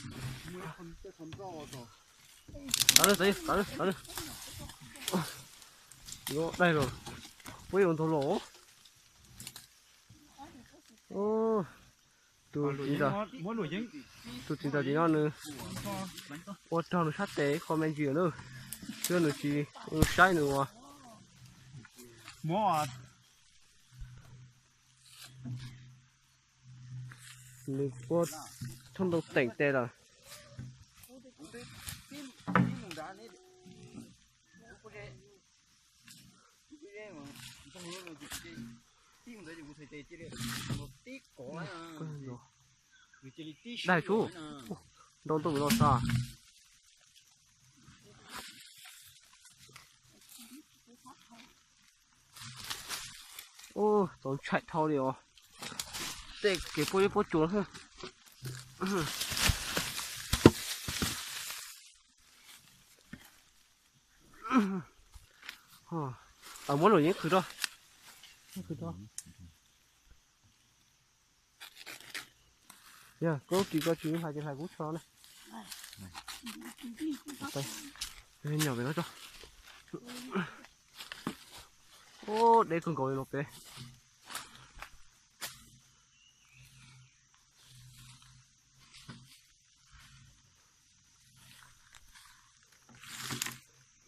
Tawm lawm, tawm lawm, tawm lawm. Yuav daig los, puab yuav ntog los. Tus txiv ntawm, tus txiv ntawm tim no nws ua rog nws sab tes qho me ntsis lawm na, thiab nws tsis saib nws ua. Nws ua tshoob ntoo teem tes lawm. Daig sub, ntau ntuj no xwb. Ub, txaus ntshai dhau li os. Tej kev puab zeb puab tsua xwb. Muab luam yeeb qhwv rau. Yog koj ris ko tsis hlais ces hlais kuv tso na. Nyom pem no tso. Ub, deb kawg nkaus li no pem.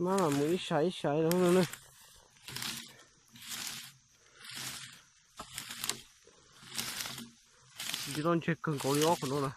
Mab mam mus ib sab ib sab no na. Ntsis no ntseg kawg nkaus li ob qhov no na.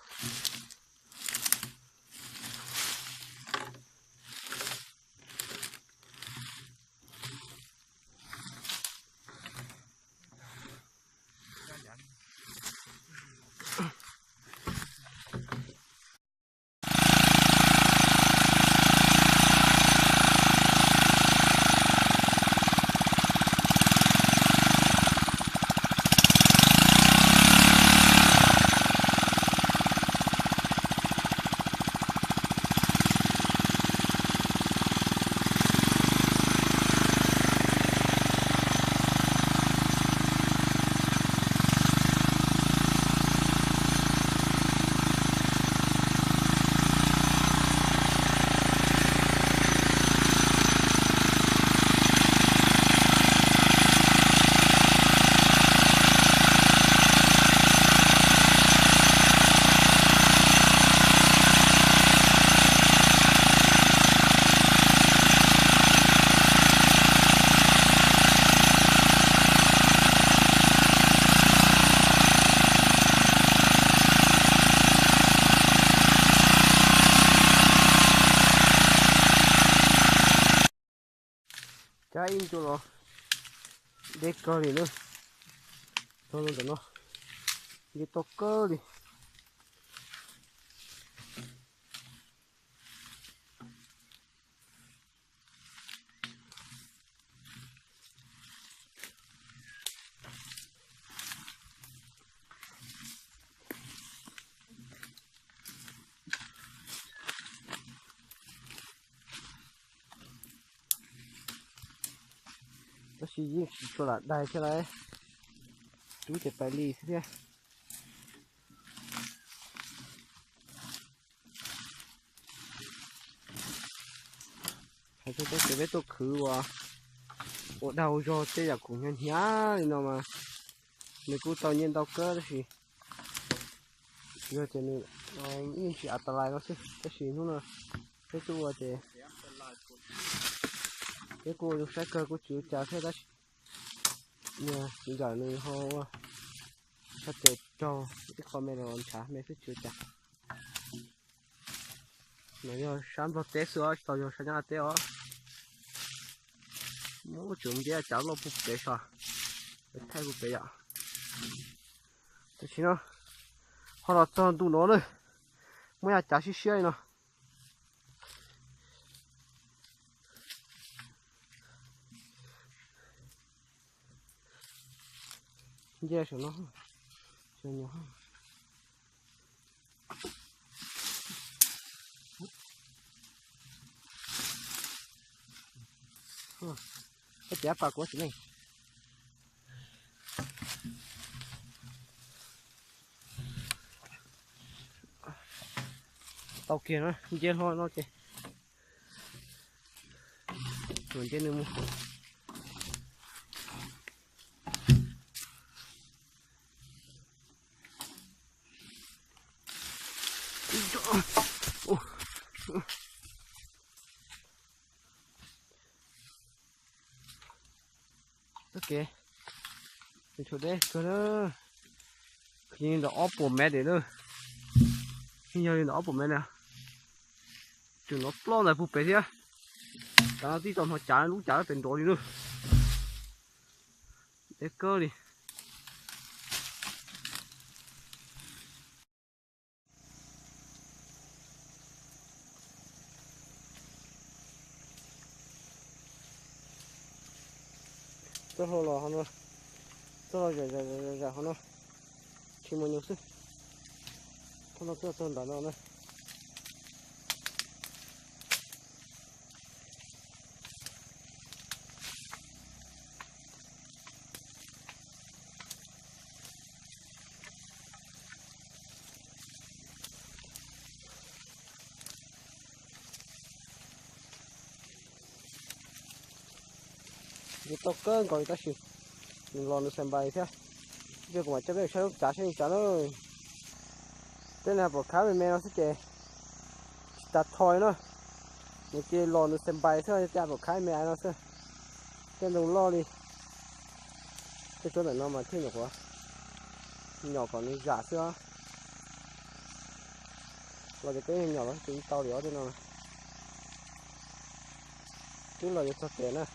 Cab ib ntu los deb kawg li na. Txog ntawm no, nce tau kawg li. Tab sis yeej tsis tshua lam dai thiab lauj. Rub ces pais li xwb thiab. Hais txog tej kev peb tuaj khwv ua, ua dag ua zog tej yam khoom hnyav hnyav li no mas nws kuj tau nyiaj ntau kawg tab sis yog tias nws yeej tsis a ta lais no xwb. Tab sis hnub no peb tuaj ua ces peb kuj zoo saib kawg kuj tsis ua cas thiab tab sis niag txiv ntxawm nws ho ua tshaj tes raug ib qho me los ntshav me xwb tsis ua cas. No yog sab Nplog teb xwb os, tsis tau yog sab Nyab Laj teb os. Muab tseem nce cav loj puag pem so, thaij puag pem yom. Tam sim no ho los txog ntu no na, muaj ib yav cav siab siab li no. Nce saum no, koj tiav pas kuv txiv neej. Tau kiag na, nce hlo no ces tsuas nce nws mus. Txoj kev tshuav deb kawg na, yeej li ntawm ob puas mev na, yeej yog li ntawm ob puas mev na. Tseem nrov ploj ntawd puag pem thiab. Tav no tib tau hnov cav lub cav pem nrov li na. Deb kawg li. Txoj hlua los, txoj hlua zam zam zam ho no, tsis muaj nyuj xwb. Txoj no twb txog ntawm no na. Nce tau kawg nkaus li tab sis nws los nws xais npais thiab. Ces kuv mam coj peb saib lub cav saib li cas na. Tej no pom khab me me no xwb ces tsis tas tho li na. Nws cia li los nws xais npais xwb, tej pom khab me me no xwb. Tej ntoo loj li. Tej tsob ntawm no mas thiaj nyuam qhuav nyom kom nws zam xwb os. Los ces peb nyom los ces tsis tau li os tej no. Twb los yuav txog pem na.